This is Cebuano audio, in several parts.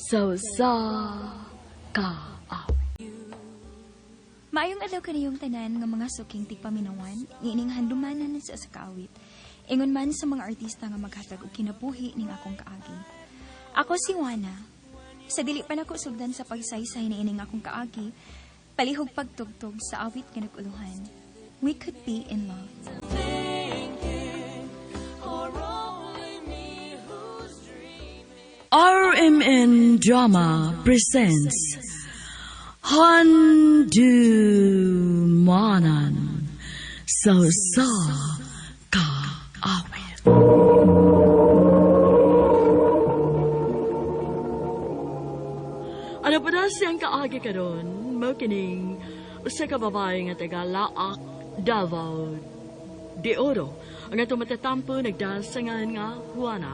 Sa usa ka awit. Maayong adlaw kaniyong tanan nga mga suking tigpaminawan, niining handumanan sa usa ka awit. Ingon man sa mga artista nga maghatag og kinabuhi ning akong kaagi. Ako si Juana. Sa dili pa nako sugdan sa pagsaysay niining akong kaagi, palihog pagtugtog sa awit nga nag-uluhan. We Could Be in Love. RMN Drama presents Handumanan sa usa ka awit. Ano pa na siyang kaagi karon? Mao kining usa ka babae nga taga Laak, Davao de Oro. Ang atong matatampo nagdasangan nga Juana.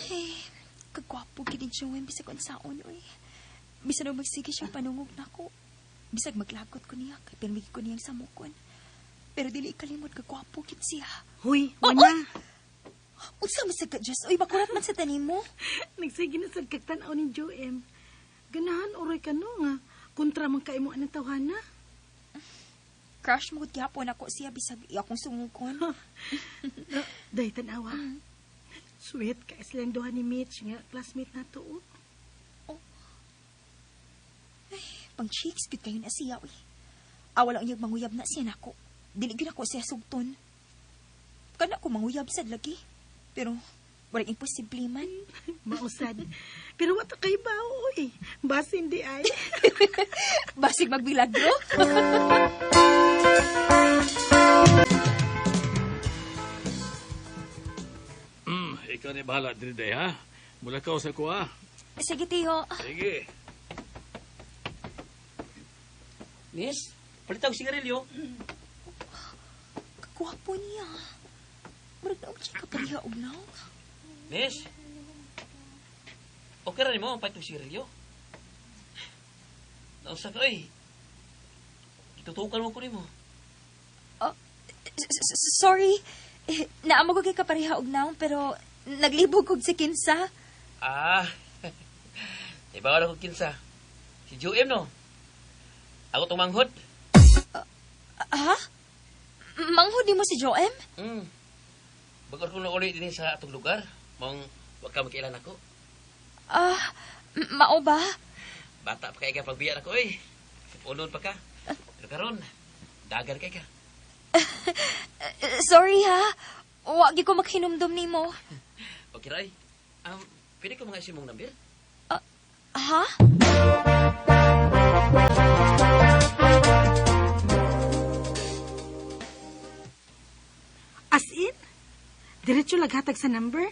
Ay, kagwapo gid ni Joem bisag unsaon oy. Bisan og magsige siya panungog nako. Bisag maglagot ko niya kay pirmigi ko niyang samukon. Pero dili kalimot kagwapo gid siya. Huy, Oh, Wana. Unsa man sa ka Diyos? Uy, bakurat man sa tanim mo. Nagsige na sad kag tan-aw ni Joem. Ganahan oray ka no nga. Kontra man kay mo anang tawhana. Crush mo gud gyapon ako siya bisag iya akong sungukon. Day tan-awa. Sweet ka silang duha ni Mitch nga classmate nato. Oh. Pang cheeks gud kayo na siya uy. Awala unyag manguyab na siya nako. Dili gyud ako siya sugton. Kana ko manguyab sad lagi. Pero wala imposible man. Mausad. Pero wa ta kay bao oy. Basin di ay. Basig magbilagro. Ikaw ni bahala diri day, ha? Mula ka sa kuha. Sige, tiyo. Sige. Miss, palit og sigarilyo. Kagwapo niya. Murag na siya kapareha og naw. Miss, okay ra nimo ang palit og sigarilyo? Nausa ka, oy. Itutukan mo ko nimo. Sorry. Eh, naamo ko kay kapareha og naw pero naglibog kog sa kinsa. Ah, iba ko kinsa. Si Joem, no? Ako tong manghod. Ha? Manghod nimo si Joem? Bago ko na uli din sa atong lugar, mong wag ka magkailan ako. Ah, mao ba? Bata pa kay ka pagbiya nako, oy. Unod pa ka. Pero karon, dagan kay ka. Eh, sorry ha. Wa gyud ko maghinumdum nimo. Okay ra, oy. Pwede ko mga isimong number? Ha? As in? Diretso laghatag sa number?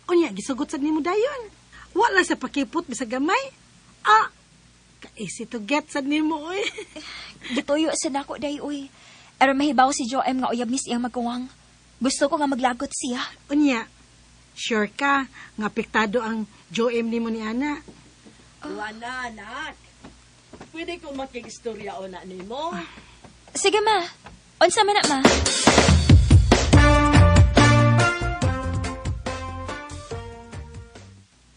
Unya, gisugot sad nimo dayon. Wala sa pakipot bisag gamay. Ah, ka-easy to get sad nimo oy. Gituyo sa nako day uy. Aron mahibaw si Joem nga uyab ni siyang magkuwang. Gusto ko nga maglagot siya. Unya, sure ka nga apektado ang Joem nimo ni Ana. Wala, anak. Pwede ko makigistorya o na nimo. Sige ma. Unsa man na ma?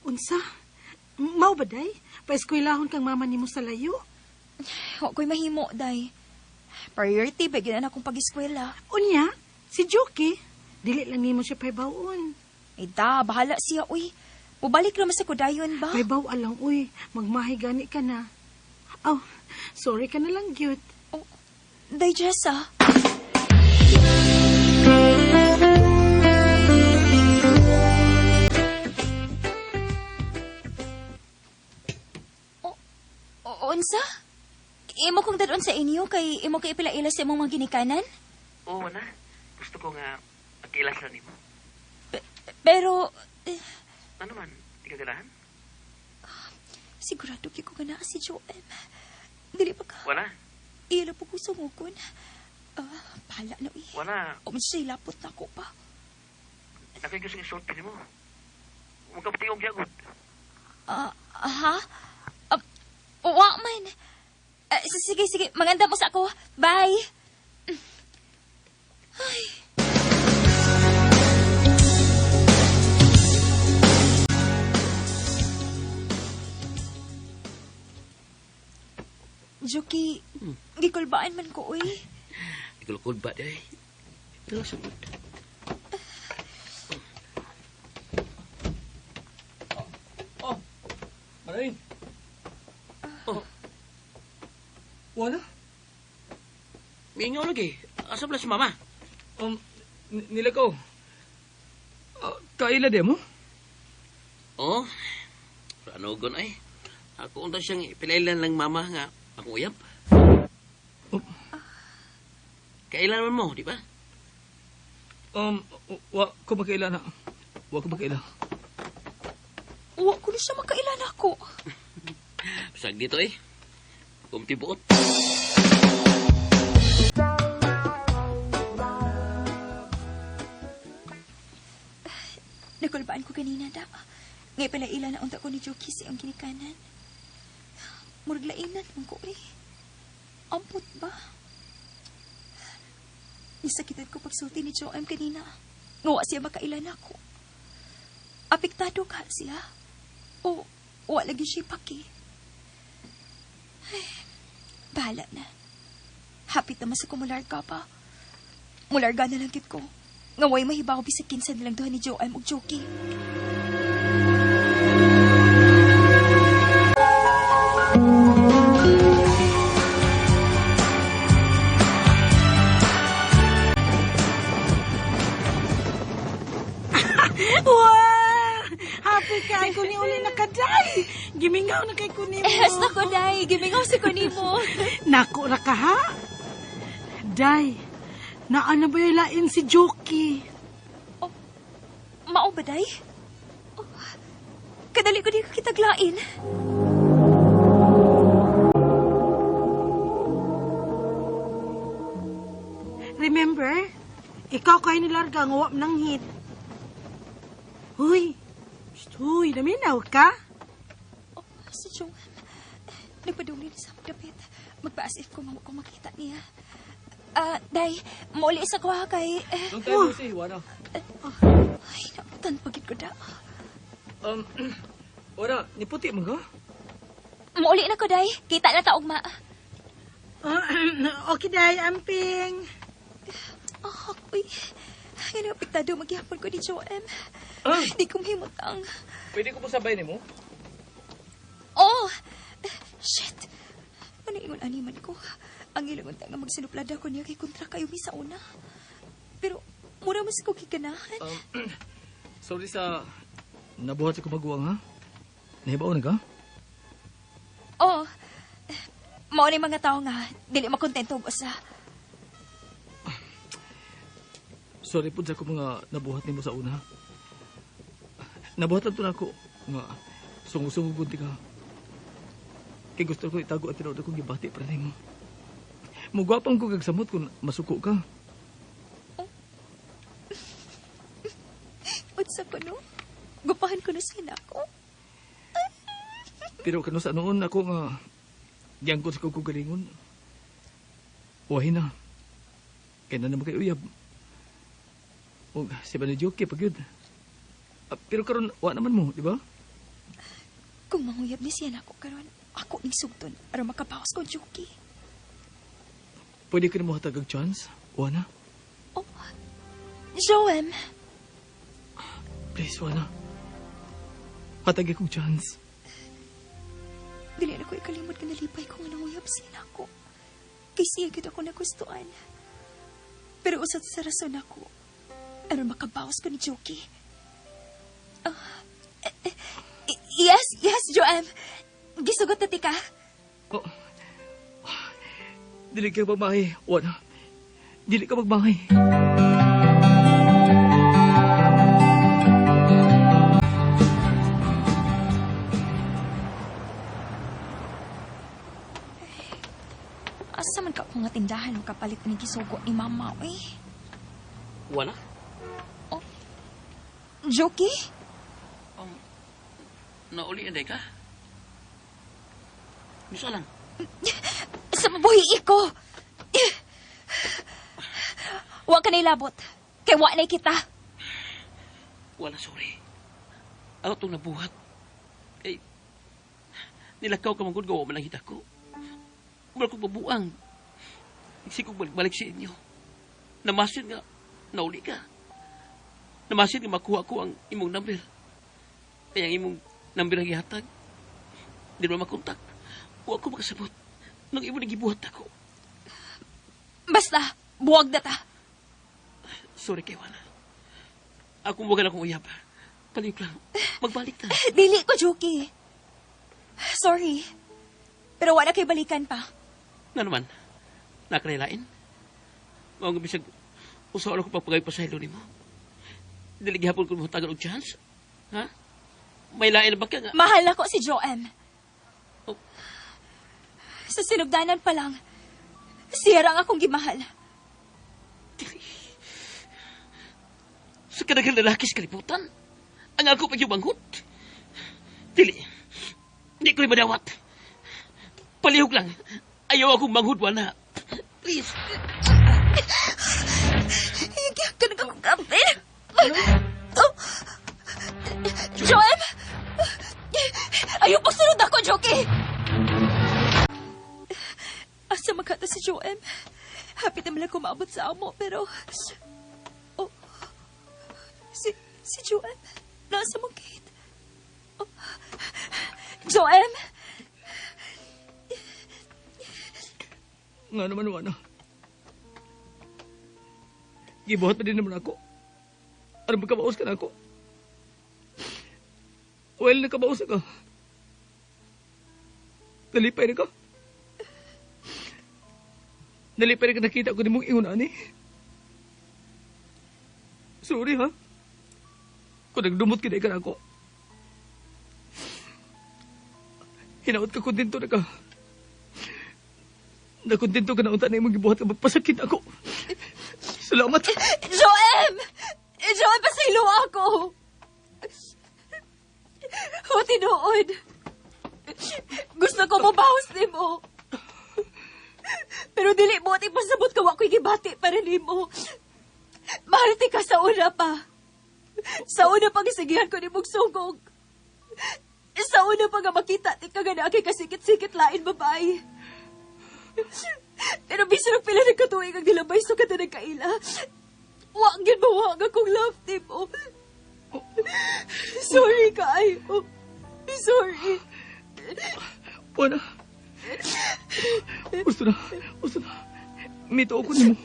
Unsa? Mao ba day? Paeskwelahon kang mama nimo sa layo. Wa ko'y mahimo day. Priority ba gyud na akong pag-eskwela. Unya, si Joki, dili lang nimo siya paybawon. Ay da, bahala siya uy. Mubalik ra man sa kudayon ba? Paybaw lang uy, magmahay gani ka na. Oh, sorry ka na lang gyud. Oh, day Jessa. O, unsa? Imo kong dadon sa inyo kay imo kay ipila-ila sa imong mga ginikanan? Oo, na. Gusto ko nga magkailas ra nimo. Pero eh, Ano man, di ka ganahan? sigurado kay ko gana si Joem. Dili pa ka. Wala. Iya po ko sungukon. Ah, bahala na uy. Wala. O man siya lapot na ako pa. Nakoy gusto isulti nimo. Magkapati og yagod. Ah, ha? Wa man. Sige, sige. Manganda mo sa ako. Bye. Ay. Juki, gikulbaan man ko, uy. Ikulkul ba di? Pero sa good. Oh, Maray. Oh. Wala? Mingaw lagi. Asa pala si mama? Nilakaw. Kaila di mo? Oh. Ano gon ay? Ako unta siyang ipilailan lang mama nga akong uyab. Oh. Kailan man mo, di ba? Wa ko makaila na. Wa ko makaila. Wa ko na siya makailan ako. Bisag dito eh. Kumti buot. Nakulbaan ko kanina da. Ngay pala ila na unta ko ni Joki sa iyong ginikanan. Murag lainan man ko eh. Ampot ba? Nisakitan ko pagsulti ni Joem kanina. Ngawa siya makailan ako. Apektado ka siya. O wa lagi siya paki. Ay, bahala na. Hapit naman sa kumularga pa. Mularga na lang kit ko. Nga way mahibaw bisag kinsa nilang duha ni Joem ug Joki. Wow! Happy kay ko ni uli nakaday. Gimingaw na kay ko nimo. Ehas na ko, day. Gimingaw si ko nimo. Nako ra ka ha? Day, naa na ba yung lain si Joki? Oh, mao ba, day? Oh, kadali ko di ka kitaglain. Remember? Ikaw kay nilarga ang uwap ng hit. Huy! Shh, huy, naminaw ka? Oh, si Joem. Nagpaduli na sa magdapit. Magpa-as if ko mawa ko makita niya. Day, mauli sa kuha kay... Long time no see, Wala. Ay, nabutan pagid ko da. Wala, niputi man ka? Mauli na ko, day. Kita na taog ma. Okay, day, amping. Ah, uy. Ay, apektado magyapon ko ni Joem. Ah! Di ko mahimutang. Pwede ko po sabay nimo? Oh! Shit! Ano ingon ani man ko? Ang ilang unta nga magsinuplada ko niya kay kontra kayo mi sa una. Pero mura mas ko giganahan. Sorry sa nabuhat sa kumaguwang ha? Nahibaw na ka? Oh. Mao ni mga tao nga dili makontento og usa. Sorry po sa ko mga nabuhat nimo sa una. Nabuhat lang to na ako nga sungusungod ka. Kay gusto ko itago at tinuod akong gibati para nimo. Mugwapang ko kag samot kung masuko ka. Oh. Unsa ko no? Gupahan ko na siya nako. Pero kano sa noon ako nga giyangkot sa kong galingon. Uwahin na. Kaya na naman kay uyab. O, si ba ni Joke pag yun. Pero karon wa naman mo, di ba? Kung manguyab ni siya nako karon, ako ning sugton aron makabawas ko Joki. Pwede ka na mo hatag og chance? Wa na. Oh. Joem. Please, wa na. Hatag akong chance. Dili na ko ikalimot nga nalipay ko nga nanguyab siya nako. Kay siya gid ako nagustuhan. Pero usat sa rason ako, aron makabawas ko ni Joki. Yes, yes, Joem. Gisugot na tika. Oh. Dili ka magmahay. Wa na. Dili ka magmahay. Asa man ka kung nga tindahan o kapalit ni gisugo ni mama, eh. Wala? Oh. Joki? Nauli na ka? Misa lang. Basta mabuhi ko. Wa ka nilabot. Kay wa na kita. Wala, sorry. Ako itong nabuhat. Kay, nilakaw ka manggod, gawa man ang hita ko. Wala kong mabuang. Isip kong balik-balik sa inyo. Namasin nga, nauli ka. Namasin nga makuha ko ang imong number. Kaya ang imong number ang gihatag. Di mo makontak. Wa ko makasabot. Nung imo nagibuhat ako. Basta, buwag na ta. Sorry kay Wala. Ako mo akong uyab. Palihog lang. Magbalik ta. Dili ko, Juki. Sorry. Pero wala kay balikan pa. Nga naman, nakanilain. Mao nga bisag usaw ko pagpagay pa sa ilo nimo. Dili gihapon ko mo og chance. Ha? May lain na ba ka nga? Mahal ako si Joem. Oh. Sa sinugdanan pa lang, siya ang akong gimahal. Dili. Sa kadaghang lalaki sa kalibutan, ang ako pa yung banghot. Dili. Di ko madawat. Palihog lang. Ayaw akong manghod, wala. Please. Higyan ka akong kape. Oh. Joem! Ayaw pagsunod ako, Joki! Asa magkata si Joem? Happy naman lang kumaabot sa amo, pero... Oh, si Joem, nasa mong gate. Oh. Joem! Nga naman, Wana. Gibuhat pa din naman ako. Ano ba kabaos ka na ako? Well, nakabaos ka. Nalipay na ka. Nalipay na ka nakita ko ni mong ingon, ani. Sorry, ha? Kung nagdumot ka na ako. Hinaot ka kontento na ka. Nakontento ka na unta na imong gibuhat ka magpasakit ako. Salamat. Joem! Joem, pasaylo ako! O, tinuod. Gusto ko mabawas ni mo. Pero dili mo at ipasabot ka wa ko'y gibati para nimo. Mahal ti ka sa una pa. Sa una pa gisigihan ko ni mong sugog. Sa una pa nga makita ti ka nga naakay kasikit-sikit lain babae. Pero bisan ang pila nagkatuig ang nilabay so ka na nagkaila. Wa gyud mawag akong love team mo. Sorry kaayo. Sorry. Wala. Gusto na. Gusto na. Mito ako nimo.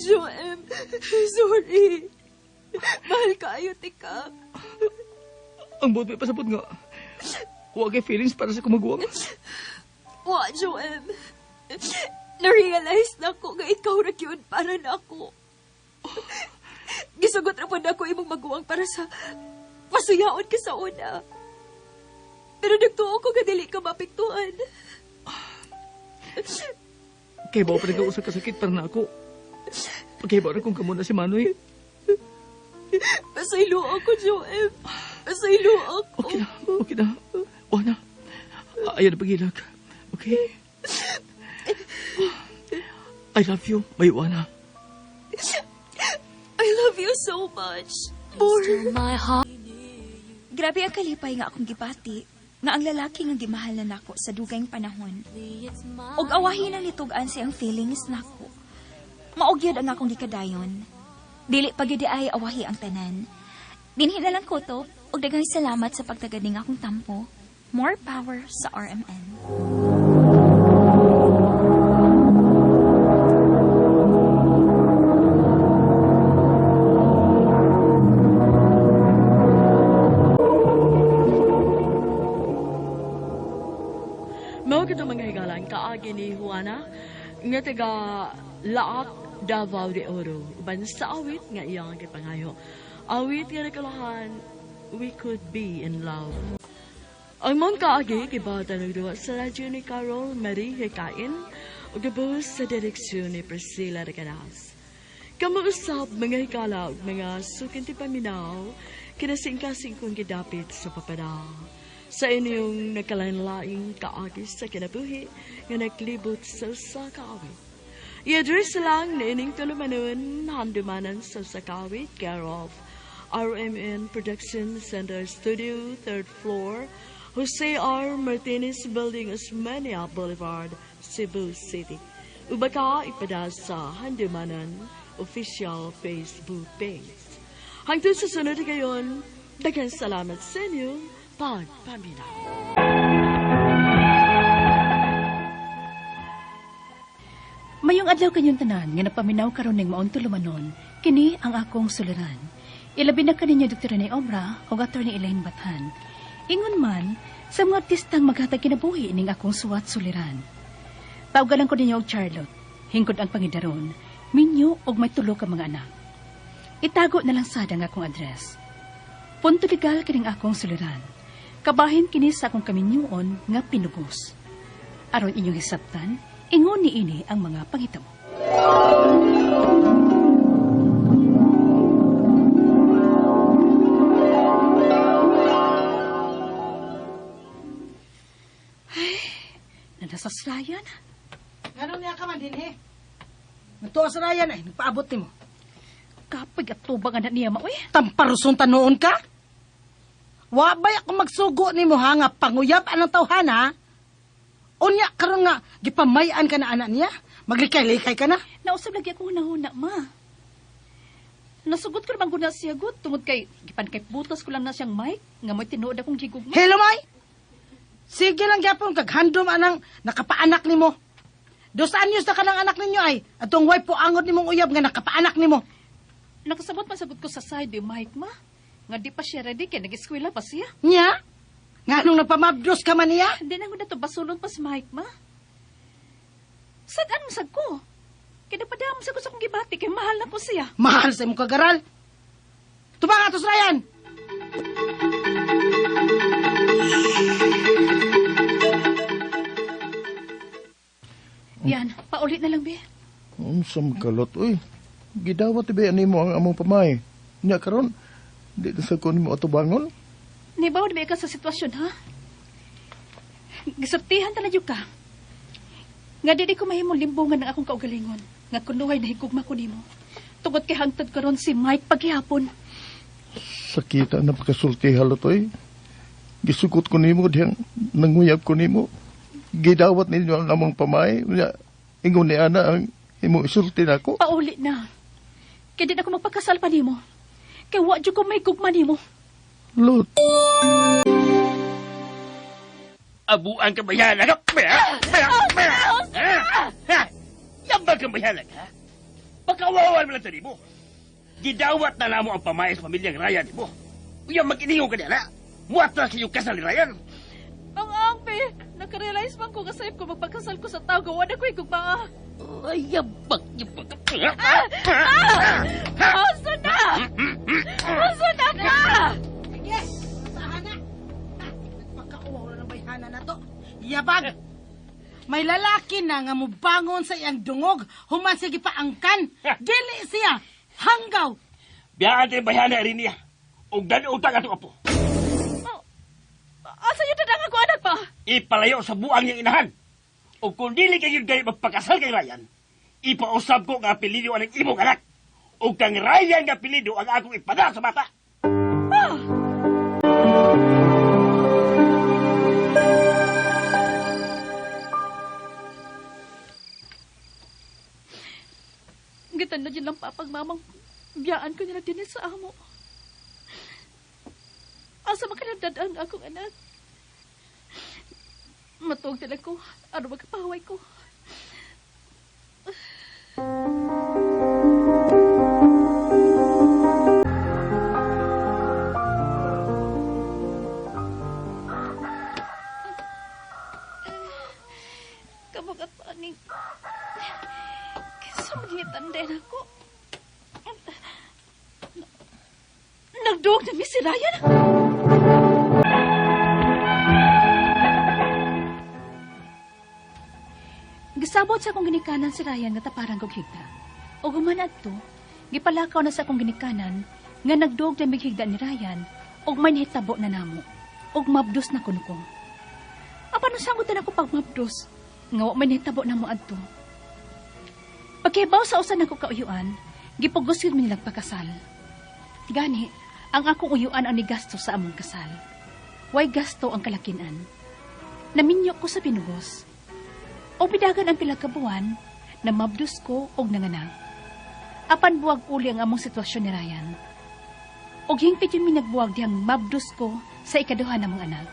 Joem, sorry. Mahal kaayo, tika. Ang buot may pasabot nga. Wa kay feelings para sa kumaguwang. Wa, Joem. Na-realize na ko nga ikaw ra gyud para na ako. Gisugot ra pud nako imong maguwang para sa pasuyaon ka sa una. Pero nagtuo ko nga dili ka mapiktuan. Kay ba pa nag-usap kasakit para na ako. Pagkaiba na kung kamo na si Manoy. Pasaylo ako, Joem. Pasaylo ako. Okay na, okay na. Wala na. Ayaw na paghilag. Okay? I love you, may Wana. I love you so much. More. Grabe ang kalipay nga akong gibati nga ang lalaki nga gimahal na nako sa dugayng panahon. Og awahin ang nitug-an siyang feelings nako. Mao gyud ang akong gikadayon. Dili pa gyud ay awahi ang tanan. Dinhi na lang ko to og daghang salamat sa pagtagad ning akong tampo. More power sa RMN. Mao gito mga higalan kaagi ni Juana nga taga Laak, Davao de Oro. Uban sa awit nga iyang gipangayo. Awit nga nakalahan, We Could Be in Love. Ang mong kaagi gibata nagduwa sa radyo ni Carol Marie Hikain ug gibus sa direksyon ni Priscilla Recanas. Kamuusap mga hikala ug mga sukinti paminaw kinasingkasing kong gidapit sa papada. sa inyong nagkalain-laing kaagi sa kinabuhi nga naglibot sa usa ka awit. I-address lang niining tulumanon handumanan sa usa ka awit, care of RMN Production Center Studio, 3rd floor, Jose R. Martinez Building, Osmeña Boulevard, Cebu City. Uba ka ipada sa Handumanan official Facebook page. Hangtod sa sunod gayon, daghang salamat sa inyong pagpaminaw. Mayong adlaw kanyong tanan nga napaminaw karon ning maong tulumanon, kini ang akong suliran. Ilabi na kaninyo Dr. Rene Obra o Attorney Elaine Bathan. Ingon man sa mga artistang maghatag kinabuhi ning akong suwat suliran. Tawgalan ko ninyo og Charlotte, hingkod ang pangidaron, minyo og may tulo ka mga anak. Itago na lang sada ang akong address. Punto legal kining akong suliran. Kabahin kini sa akong kaminyuon nga pinugos. Aron inyong hisabtan, ingon ni ini ang mga panghitabo. Ay, nanasasrayan. Ganun niya ka man din eh. Natuwa sa Ryan ay, nagpaabot nimo. Kapag at tubang anak niya maoy. Tamparuson tanoon ka? Wabay ako magsugo nimo ha nga panguyab anang tawhan ha. Unya karon nga gipamayan ka na anak niya, maglikay-likay ka na. Nausab lagi ako hunahuna, ma. Nasugot ko naman guna siya gud tungod kay gipan kay butos ko lang na siyang mic nga mo'y tinuod akong gigugma. Hello, May. Sige lang gyapon kag handom anang nakapaanak nimo. Dos anyos na kanang anak ninyo ay atong way po angod nimong uyab nga nakapaanak nimo. Nakasabot man sagot ko sa side di Mike ma. Nga di pa siya ready kay nag-eskwela pa siya. Nya? Nga nung nagpamabdos ka man niya? Hindi na ko na to basulon pa si Mike ma. Sad-an mo sad ko? Kaya napadamo sa ko sa akong gibati kay mahal na ko siya. Mahal sa imong kagaral. Tubang atos Ryan. Yan, paulit na lang be. Unsa man kalot oy. Gidawat ba nimo ang among pamay? Nya karon di na sa ko nimo atubangon. Nibaw na ba ka sa sitwasyon ha? Gisultihan ta na jud ka. Nga dili ko mahimong limbungan ang akong kaugalingon. Nga kunuhay na higugma ko nimo. Tungod kay hangtod karon si Mike paghihapon. Sakita na pagkasulti halot oy. Gisugot ko nimo dihang nanguyab ko nimo. Gidawat ninyo ang among pamay. Nya ingon ni ana ang imong isulti nako. Pauli na. Kay di na ko magpakasal pa nimo. Kay wa jud ko may gugma nimo. Lot. Abuan ka bayalag, ha? Ha? Yabag ka bayalag, ha? Pagkawawan mo lang sa nimo. Gidawat na namo ang pamay sa pamilyang Ryan nimo. Uya mag-iningo ka niya, na. Muatras sa iyong kasal ni Ryan. Ang angpe, nakarealize man ko nga sayop ko magpakasal ko sa tao gawa na ko igugma. Ay, yabag, yabag. Asa na? Asa na ka? Sige, sahana. Nagpakauwaw na ng bayhana na to. Yabag! May lalaki na nga mubangon sa iyang dungog, human sige paangkan. Dili siya, hanggaw. Biyaan tayo bayhana rin niya. Ug dan-utang atong apo. Asa yun na ako anak pa? Ipalayo sa buang niyang inahan. O kung dili kayo gani magpakasal kay Ryan, ipausab ko nga apelido ang imong anak. O kang Ryan nga apelido ang akong ipada sa bata. Gitan na dyan lang papagmamang biyaan ko nila din sa amo. Asa makanadad ang akong anak? Matuog talaga ko, ano magkapaway ko. Kabagat aning kinsa magitan din ako. Nagduog na mi si Ryan. Gisabot sa akong ginikanan si Ryan nga taparang kog higda. Ug human adto, gipalakaw na sa akong ginikanan nga nagduog na mig higda ni Ryan ug may nahitabo na namo. Og mabdos na kuno ko. Apan usangutan ako pagmabdos, nga wa may nahitabo na mo adto. Pagkibaw sa usa nako kauyuan, gipugos yun mi nilang pakasal. Gani, ang akong uyuan ang nigasto sa among kasal. Way gasto ang kalakinan. Naminyo ko sa pinugos. O bidagan ang pila ka buwan, namabdos ko og nanganak. Apan buwag uli ang among sitwasyon ni Ryan. Og hingpit yun mi nagbuwag dihang mabdos ko sa ikaduha namong anak.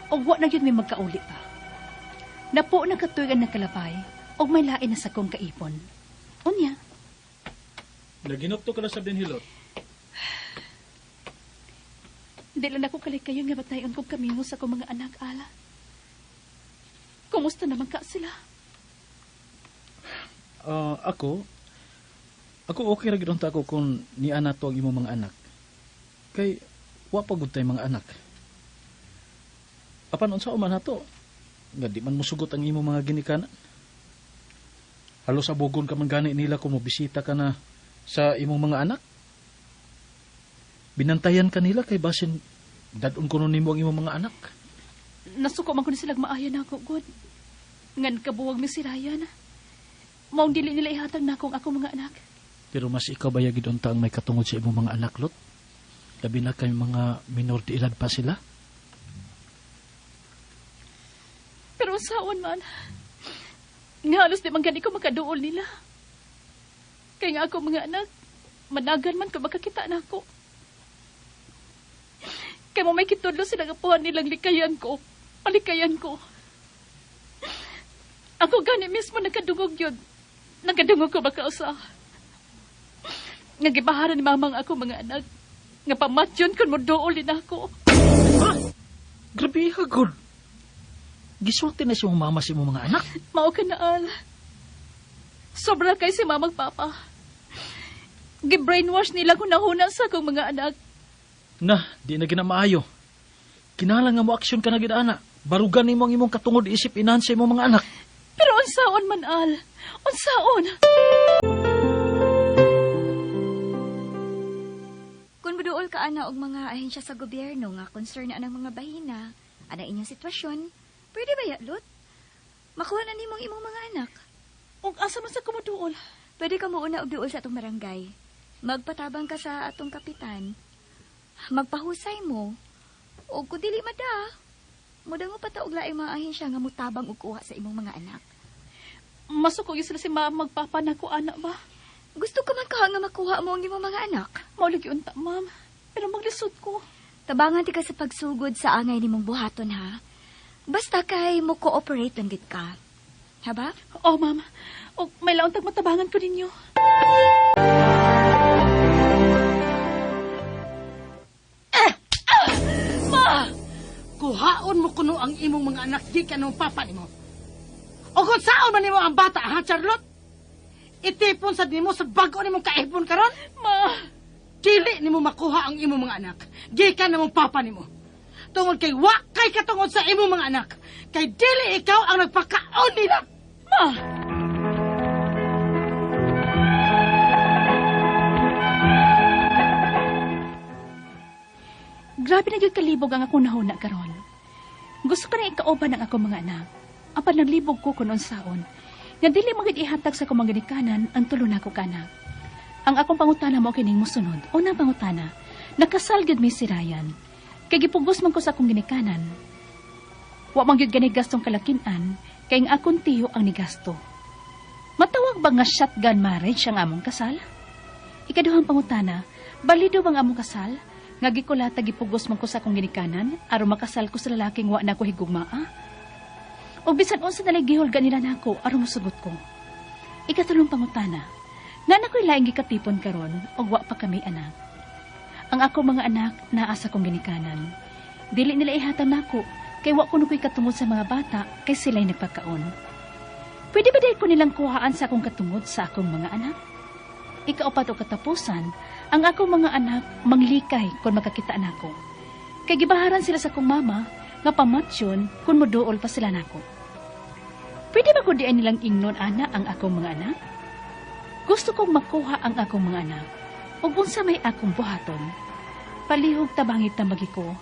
Og wa na yun mi magkauli pa. Napo na katuig ang nagkalapay, og may lain na sa kong kaipon. Unya. Naginukto ka na sa Benhilot. Di lang ako kalikayon nga batayon kong kamimo sa akong mga anak, Ala. Kumusta naman ka sila? Ako okay ra gyud unta ako kung niana to ang imong mga anak. Kay wa pa gud tay mga anak. Apan unsa man nato? Nga di man mosugot ang imong mga ginikanan. Halos abugon ka man gani nila kung mobisita ka na sa imong mga anak. Binantayan ka nila kay basin dad-on kuno nimo ang imong mga anak. Nasuko man ko ni silag maaya na ako, God. Ngan kabuwag mi si Ryan. Maong dili nila ihatag na akong ako mga anak. Pero mas ikaw ba yagid unta ang may katungod sa imong mga anak, Lot? Labi na kay mga minor de edad pa sila. Pero unsaon man, nga halos di man gani ko makaduol nila. Kaya nga ako mga anak, managan man ko makakita na ako. Kaya mo may kitudlo sila nga nilang likayan ko, palikayan ko. Ako gani mismo nagkadungog yun. Nagkadungog ko makausa. Nga gibaharan ni mamang ako mga anak. Nga pamatyon kun mo duol din ako. Ha? Grabe ka, God. Gisulti na siyang mama sa imong mga anak. Mao ka na, Al. Sobra kay si mamang papa. Gi-brainwash nila kung nahuna sa akong mga anak. Na, di na ginamaayo. Kinahanglan nga mo aksyon ka na gid ana. Barugan nimo ang imong katungod isip inahan sa imong mga anak. Pero unsaon man, Al? Unsaon? Kung buduol ka ana og mga ahensya sa gobyerno nga concern na ang mga bahina, ana inyong sitwasyon, pwede ba ya, Lot? Makuha na nimong imong mga anak. Og asa man sa kumuduol? Pwede ka muuna og duol sa atong barangay. Magpatabang ka sa atong kapitan. Magpahusay mo. O kung dili mada, mudango pa ta og laing mga ahensya nga mutabang og kuha sa imong mga anak. Masuko gyud sila si mama magpapa nako ana ba? Gusto ko man ka nga makuha mo ang imong mga anak. Mao lagi unta, ma'am. Pero maglisod ko. Tabangan ti ka sa pagsugod sa angay nimong buhaton ha. Basta kay mo cooperate lang gid ka. Ha ba? Oh, ma'am. O may laon tag matabangan ko ninyo. Ma! Kuhaon mo kuno ang imong mga anak gikan ng papa nimo. O kung saon man nimo ang bata, ha, Charlotte? Itipon sa nimo sa bag-o nimong kaipon karon? Ma! Dili nimo makuha ang imong mga anak gikan namong papa nimo. Tungod kay wa kay katungod sa imong mga anak, kay dili ikaw ang nagpakaon nila. Ma! Grabe na gyud kalibog ang akong nahuna karon. Gusto ko na ikauban ang akong mga anak. Apan naglibog ko kun unsaon. Nga dili man gyud ihatag sa akong mga ginikanan ang tulo nako ka anak. Ang akong pangutana mo kining mosunod. Unang pangutana, nakasal gyud mi si Ryan. Kay gipugos man ko sa akong ginikanan. Wa man gyud gani gastong kalakin-an kay ang akong tiyo ang nigasto. Matawag ba nga shotgun marriage ang among kasal? Ikaduhang pangutana, balido bang among kasal? Nga gikulata gipugos man ko sa akong ginikanan aron makasal ko sa lalaking wa na ko higugmaa? O bisan unsa nalay gihulga nila nako aron mosugot ko. Ikatulong pangutana, na nakoy laing gikatipon karon og wa pa kami anak. Ang ako mga anak naa sa akong ginikanan. Dili nila ihatag nako kay wa kuno ko'y katungod sa mga bata kay sila'y nagpakaon. Pwede ba dahil ko nilang kuhaan sa akong katungod sa akong mga anak? Ikaupat o katapusan, ang akong mga anak manglikay kung makakita nako. Kay gibaharan sila sa akong mama nga pamatyon kung moduol pa sila nako. Pwede ba ko diay nilang ingnon ana ang akong mga anak? Gusto kong makuha ang akong mga anak. Ug unsa may akong buhaton. Palihog tabangi tambagi ko.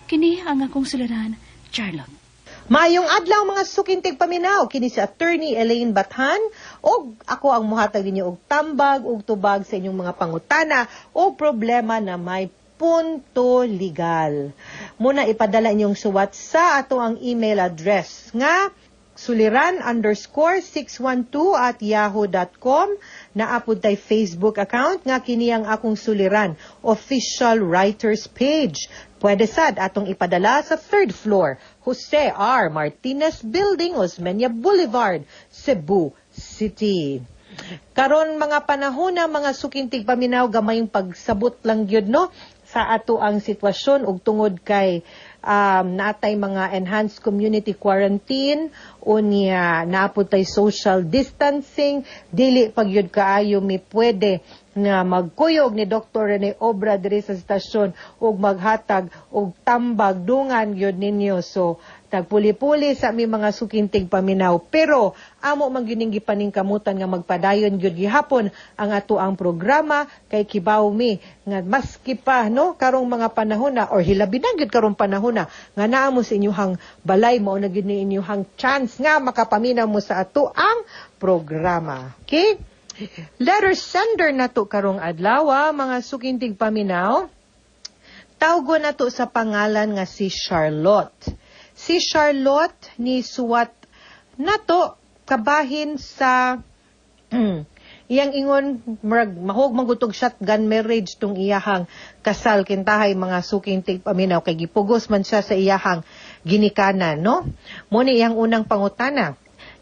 Kini ang akong suliran, Charlotte. Maayong adlaw, mga suking tigpaminaw, kini si Attorney Elaine Bathan og ako ang muhatag ninyo og tambag ug tubag sa inyong mga pangutana o problema na may punto legal. Muna ipadala inyong suwat sa ato ang email address nga suliran_612@yahoo.com. Naa pod tay Facebook account nga kini ang Akong Suliran Official Writers Page. Pwede sad atong ipadala sa third floor, Jose R. Martinez Building, Osmeña Boulevard, Cebu City. Karon mga panahon na, mga suking tigpaminaw, gamayng pagsabot lang gyud, no, sa ato ang sitwasyon ug tungod kay naatay mga enhanced community quarantine, unya naa pod tay social distancing, dili pa gyud kaayo mi pwede nga magkuyog ni Dr. Rene Obra diri sa estasyon ug maghatag og tambag dungan gyud ninyo. So tagpuli-puli sa mi, mga suking tigpaminaw, pero amo man gyud ning gipaningkamutan nga magpadayon gyud gihapon ang ato ang programa kay kibaw mi nga maski pa, no, karong mga panahon na or hilabi na gyud karong panahon na nga naa mo sa inyuhang balay, mao na gyud ni inyuhang chance nga makapaminaw mo sa ato ang programa. Okay? Letter sender nato karong adlaw, mga suking tigpaminaw. Tawgo nato sa pangalan nga si Charlotte. Si Charlotte ni suwat nato kabahin sa iyang ingon, murag mahog man gud tog shotgun marriage tong iyahang kasal kintahay, mga suking tigpaminaw, kay gipugos man siya sa iyahang ginikanan, no? Mo ni iyang unang pangutana: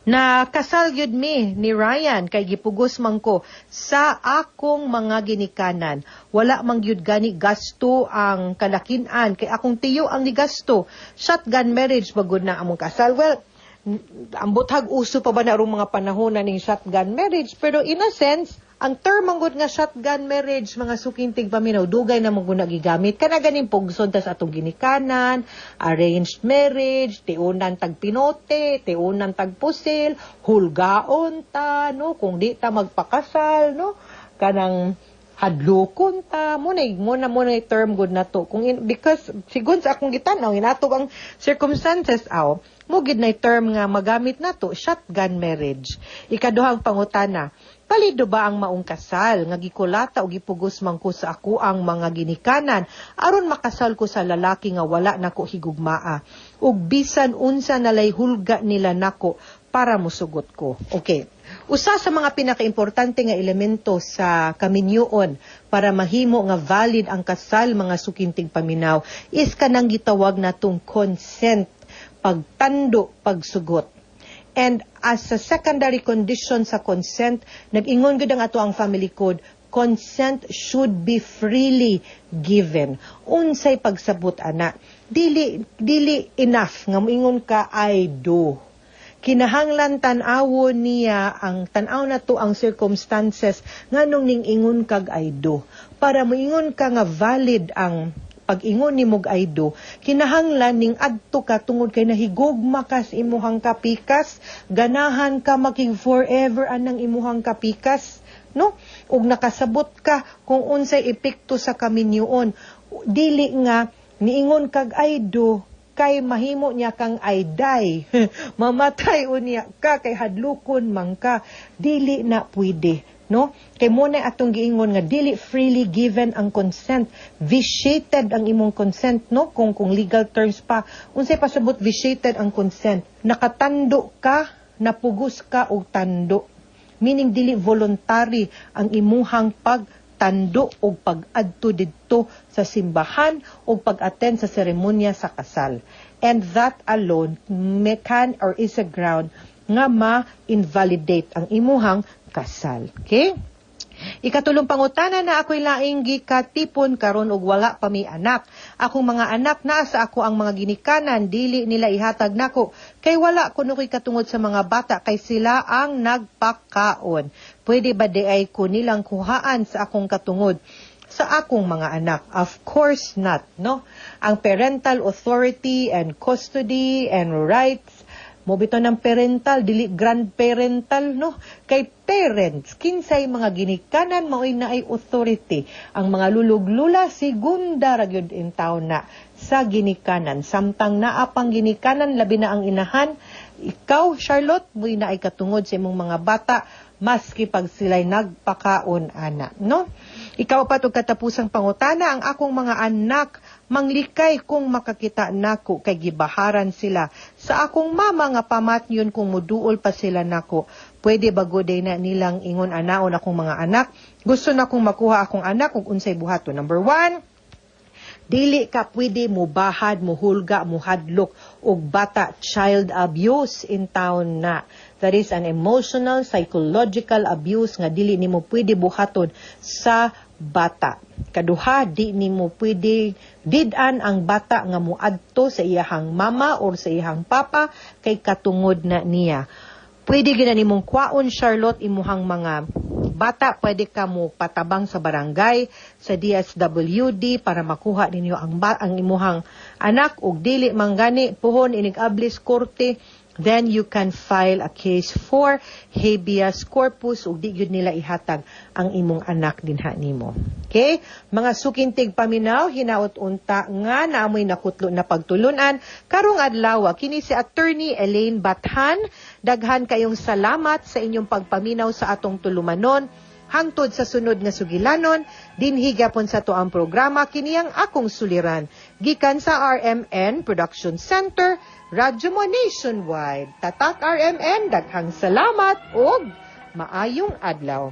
Na kasal gyud mi ni Ryan kay gipugos man ko sa akong mga ginikanan. Wala man gyud gani gasto ang kalakinan kay akong tiyo ang nigasto. Shotgun marriage ba gud na among kasal? Well, ambot hag uso pa ba na arong mga panahon na ning shotgun marriage, pero in a sense, ang term man gud nga shotgun marriage, mga suking tigpaminaw, dugay na mo gud gigamit kana ganing pugson tas atong ginikanan, arranged marriage, tiunan tag pinote, tiunan tag pusil, hulgaon ta, no, kung di ta magpakasal, no, kanang hadlokon ta. Mo na term gud na to kung in, because sigon sa akong gitan-aw inato ang circumstances, aw mo gid na term nga magamit nato, shotgun marriage. Ikaduhang pangutana: Balido ba ang maong kasal nga gikulata o gipugos man ko sa ako ang mga ginikanan aron makasal ko sa lalaki nga wala nako higugmaa ug bisan unsa nalay hulga nila nako para musugot ko? Okay. Usa sa mga pinakaimportante nga elemento sa kaminyoon para mahimo nga valid ang kasal, mga suking tigpaminaw, is kanang gitawag natong consent, pagtando, pagsugot. And as a secondary condition sa consent, nag-ingon gud ang ato ang family code, consent should be freely given. Unsay pagsabot ana? Dili dili enough nga moingon ka "I do." Kinahanglan tan-awon niya ang tan-aw na to ang circumstances nganong ning ingon kag "I do." Para moingon ka nga valid ang pag-ingon ni mog "I do," kinahanglan ning adto ka tungod kay nahigugma ka sa imuhang kapikas, ganahan ka makig forever anang imuhang kapikas, no? Ug nakasabot ka kung unsay epekto sa kaminyoon. Dili nga niingon kag "I do" kay mahimo niya kang "I die." Mamatay unya ka kay hadlukon man ka. Dili na pwede, no? Kay mo na atong giingon nga dili freely given ang consent. Vitiated ang imong consent, no? Kung legal terms pa. Unsay pasabot vitiated ang consent? Nakatando ka, napugos ka og tando. Meaning dili voluntary ang imuhang pagtando o pag-adto didto sa simbahan o pag-attend sa seremonya sa kasal. And that alone may can or is a ground nga ma-invalidate ang imuhang kasal. Okay? Ikatulong pangutana na ako'y laing gikatipon karon og wala pa mi anak. Akong mga anak naa sa ako ang mga ginikanan, dili nila ihatag nako kay wala kuno ko'y katungod sa mga bata kay sila ang nagpakaon. Pwede ba di ay ko nilang kuhaan sa akong katungod sa akong mga anak? Of course not, no? Ang parental authority and custody and rights mo bitaw ng parental, dili grandparental, no? Kay parents, kinsay mga ginikanan mao'y naay authority. Ang mga lulog-lula, segunda ra gyud in town na. sa ginikanan. Samtang naa pang ginikanan, labi na ang inahan, ikaw, Charlotte, mo'y naay katungod sa imong mga bata, maski pag sila'y nagpakaon ana, no? Ikaw pa og katapusang pangutana, ang akong mga anak manglikay kung makakita nako kay gibaharan sila sa akong mama nga pamatyon kung muduol pa sila nako. Pwede ba goday na nilang ingon anaon akong mga anak? Gusto na kong makuha akong anak kung unsay buhaton. Number 1, dili ka pwede mubahad, muhulga, muhadlok og bata. Child abuse in town na. That is an emotional, psychological abuse nga dili nimo pwede buhaton sa bata. Kaduha, di nimo pwede did-an ang bata nga muadto sa iyahang mama or sa iyahang papa kay katungod na niya. Pwede gina nimong kwaon, Charlotte, imuhang mga bata, pwede ka mo patabang sa barangay, sa DSWD para makuha ninyo ang imuhang anak ug dili manggani puhon inig-ablis korte, then you can file a case for habeas corpus ug di gyud nila ihatag ang imong anak dinha nimo. Okay? Mga suking tigpaminaw, hinaot unta nga naamoy nakutlo na pagtulunan karong adlaw. Kini si Attorney Elaine Bathan. Daghan kayong salamat sa inyong pagpaminaw sa atong tulumanon. Hangtod sa sunod nga sugilanon, dinhi gyapon sa ato ang programa, kini ang Akong Suliran. Gikan sa RMN Production Center, Radyo Mo Nationwide. Tatak RMN, daghang salamat ug maayong adlaw.